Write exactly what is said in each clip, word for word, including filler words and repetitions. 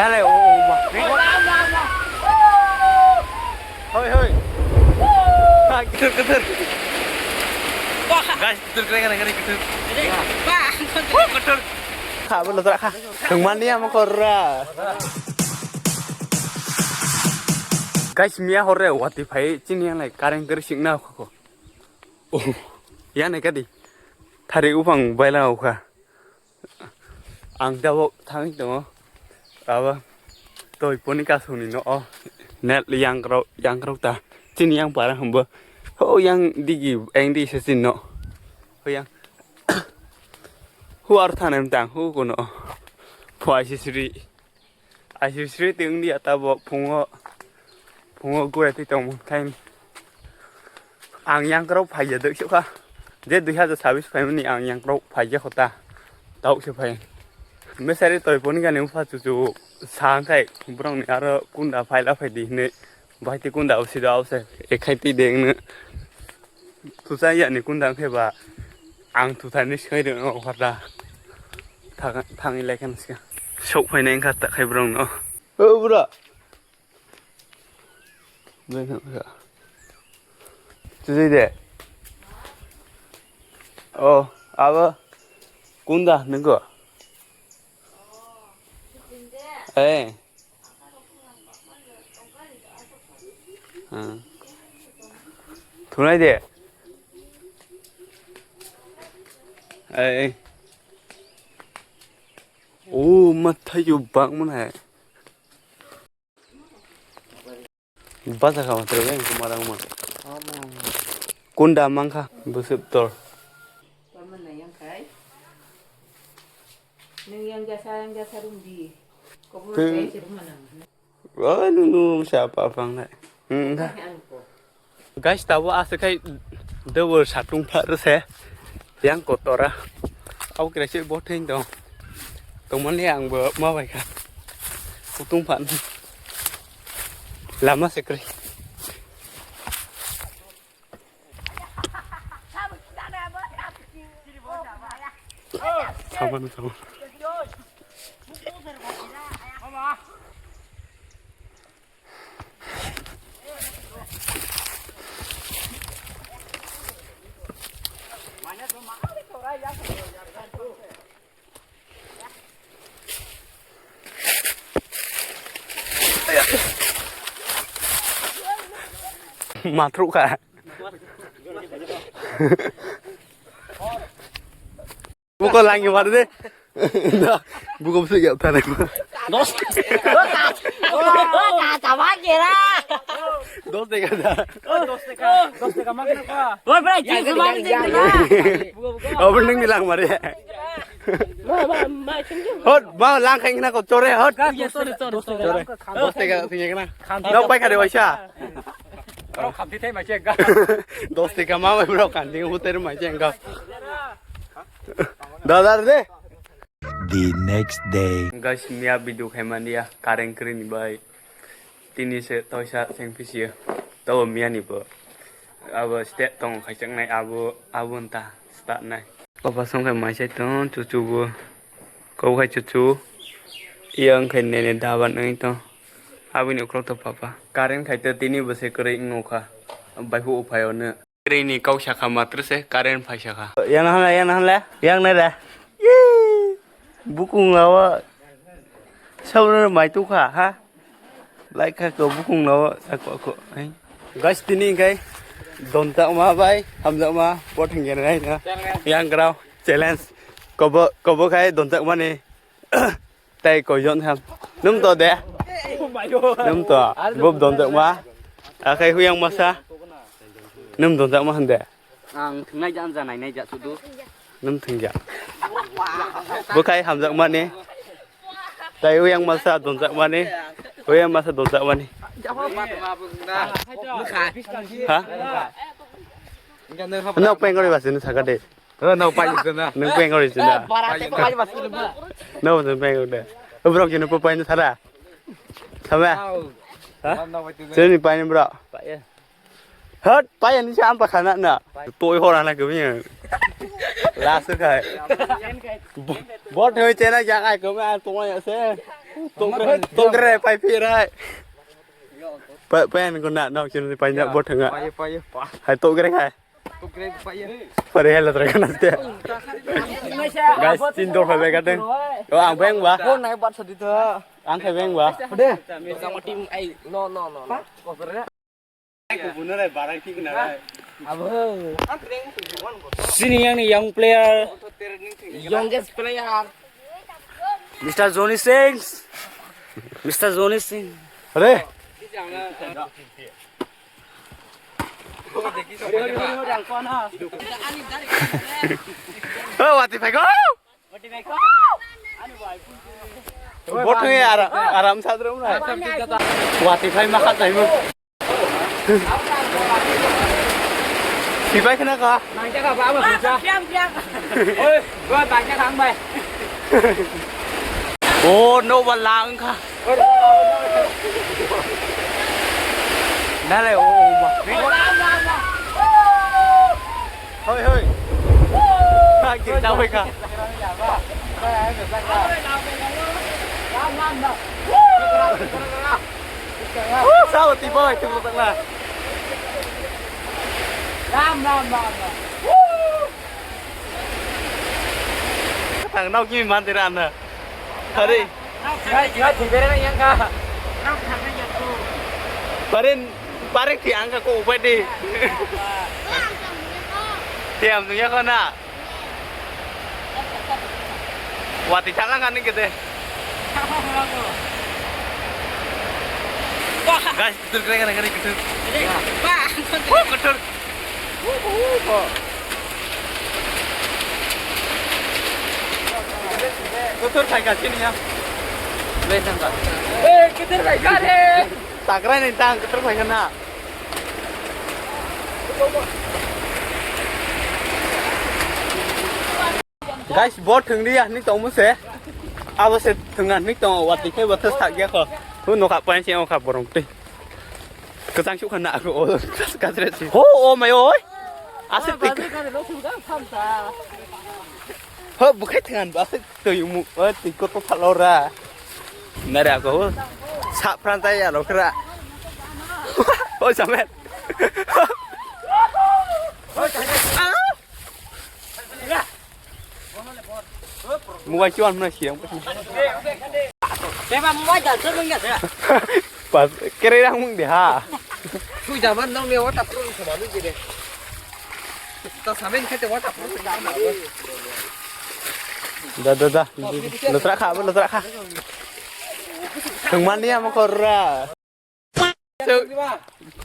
Hello, oh, oh, ma. Hoi, hoi. Ha, ketur, ketur. Guys, ketur kena, kena, kena, ketur. Wah, ketur. Kha, bo lo tra kha. Thwngmani amo korra. Guys, miya hore wati phai chini yang lai kareng kari sikna kho. Oh. Ya ne kadi. Thari upang baila ukha. Ang tabok thangwi tongo. Abo toi poni kasongni no o. Net yang krok, yang krok ta. Chini yang para humbo. Ho yang digi, yang di se chini no. Ho yang. Ho ar thanem tang ho kono. Phai sisri. Aisisri tongdi ata bo phungo, phungo gura twi tongmung time. Ang yang krok phaiya dok sukha. Je dui hazar sabis phaimani ang yang krok phaiya khota. Tauk se phai. Mesari toi poni gani upha chuchu sang khai borok ni aro kunda phaila phaidi hinwi. Bai twi kunda usi da ause. Ekhai twi deng ne. Thusa ya ni kunda khe ba. Ang thusa ni skai de no khata. Thang thang ilai khan sia. Sok phai nai kha ta khai brong no. O bura. Bai khan kha. Tujui de. O, abo. Kunda nengko. Eh. Thunai de. Ai. O mathayo bang mana hai. Basa kama tere yang kumarang ma. Kunda mangkha busip tor. Nung yang jasa, yang jasa rung di. Kobor kai se rung manang. Wah, nunu siapa bang nai. Hmm, dah. Guys, tabo aswk khai debor satung pha rwse yang kotora. Abo kre se bo theng dong. Tongmani ang bo ma bai kha. Kutung pha. Lama se kre. Saman, saman. Matruk kha. Buko langi mar de. Da, buko bisi ya thare. Dos. Dos taka da. Dos taka. Dos taka mang na kwa. Woi, bro, jus mang de na. Open ning lang mare. Hot, ba lang khai na ko chore hot. Sorry, sorry, sorry. Dos taka sing na. Nok pai khare waisa. Bro, khamti thai mai cheng ga. Dos taka ma mai bro kan ding huter mai cheng ga. Dada de. The next day. Guys, miya video khaimani ya, kareng kri ni bai. Tini se toisa seng pisiyo. Tabo miya ni bo. Abo state tong khaichak nai abo, abo nta start nai. Papa song khai mai sai tong chuchu bo. Kau khai chuchu. Iya ang khai nene daban nai tong. Aboni ukhulok to papa. Current khai to tini bo se kwrwi wngkha. Bai hu uphai ono. Kwrwi ni kau sakha matwr se current phai sakha. Yang na hanla, yang na hanla, yang na da. Yee! Bukung lawa. Sabra mai tu kha ha. Lai kha ko bukung lawa ako ako. Guys, tini kai don ta ma bai, hamja ma, pot hingge nai na. Yang grau challenge. Kobo, kobo khai don ta ma ni. Tai koijon ham. Num to de. Num to. Bob don jak ma. Akai huyang masa. Num don jak ma hande. Ang thingnai jan janai nai ja sudu. Num thingja. Bukai hamjak mani. Tai huyang masa don jak mani. Huyang masa don jak mani. Ha? No pengori basini sakade. Rw, no pai jana. Nwng peng ori jana. Bara te pai ba sini ba. No, nwng peng ori de. Bro, kino po pai na thara. Sama. Ha? Sini pai ni bro. Hot, pai ni sa ampa khana na. Toi hora na kami. Lasu kai. Bot hoi chena ja kai kami a toi ya se. Tokre pai pirai. Pa pa en guna nok chini pai na bo thanga. Paye, paye, pa. Hai tokre khai. Tokre paye. Pare hela tra kana te. Guys, tin dor phai bai ka deng. O ang beng ba. Bo nai bat sadi to. Ang khai beng ba. De. Sama tim ai. No, no, no, no. Sini yang ni young player, youngest player, Mister Johnny Singh, Mister Johnny Singh. Re. Oh, wati phai ko. Bo thang ya, aram, aram sa drum na. Wati phai ma khat nai mo. Sipai khna ka. Nang ja ka ba ma sa. Oi, go ba ja kang bai. Oh, no ba lang ka. Dale, oh, oh, ba. Hoi, hoi. Ha, kita hoi ka. Sao ti boy tu tak lah. Ram, ram, ram, ram. Tang nau kimi mandir ana. Hari. Hari, hari, hari, hari, hari, hari. Parin, parin ti angka ko upai di. Ti am dunia ko na. Wati thala ngani kete. Guys, betul keren kan, keren, betul. Wah, betul. Betul kai ka sini ya. Betul kai ka. Eh, betul kai ka re. Takrai ni tang, betul kai ka na. Guys, bo thwngri ya hwnwi tongmo se. Abo se thwngna hwnwi tongo, watwi khe bo thwk sak ya kho. Bo nokha point se wngkha borok twi. Kwchang sukha na ako, o kasre si. Ho, o mai oi. Aswk twi. Ho, bukhai thwngna ba aswk twi mu, o twi ko to phalo ra. Nare ako, ho. Sa pran tai ya lo kra. Oi, samet. Mobile chuan muna siang. Beba mobile dah tu nggak sih? Pas kere yang mung deh ha. Sudah mana dong dia waterproof sama lu jadi. Tak sama ini kata waterproof. Da da da. Lo tra kha, lo tra kha. Thwngmani ama korra.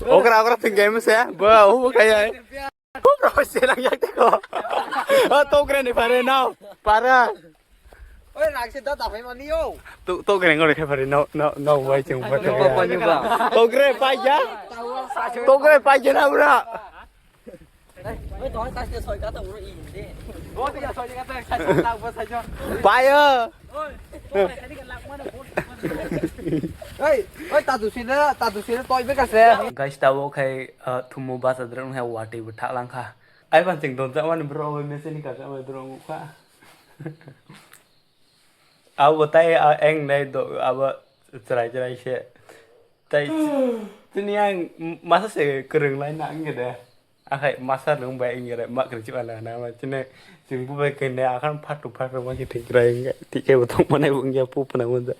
Okra, okra, thwngkhe masa. Ba, oh, kaya. Okra, selang yak teko. Oh, tokre ni pare nao. Para. Oi, rakse da, da, phai mani yo. To, tokre ngore khe pare nao, nao, nao, wai cheng ba. Ba, ba, ba. Tokre, pai ya. Tokre, pai ya na, bro. Payo. Hei, hei, tatu sini, tatu sini, toy beka se. Guys, tabo khai, uh, thumu basa drang hai wati bo thak lang kha. Ai ban ching don jamani bro, oi mesen ni ka jamani bro kha. Abo tai, a, eng nai do, abo chwrai chwrai se. Tai chini ang masa se kwrwng lai na ang de. Akhai masa rwng bai wngya re, ma kwrwng chibana na ma chini chwng bubai kene akhan phatu phatu ma khe thik rai wngya, thik khe bo tong mane bo wngya pu phana wngya.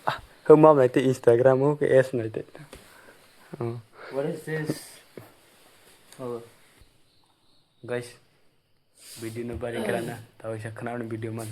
Ah, ho ma nai te Instagram ho ke S nai te. Oh. What is this? Oh. Guys, video no bari kra na, tawisa khana video man.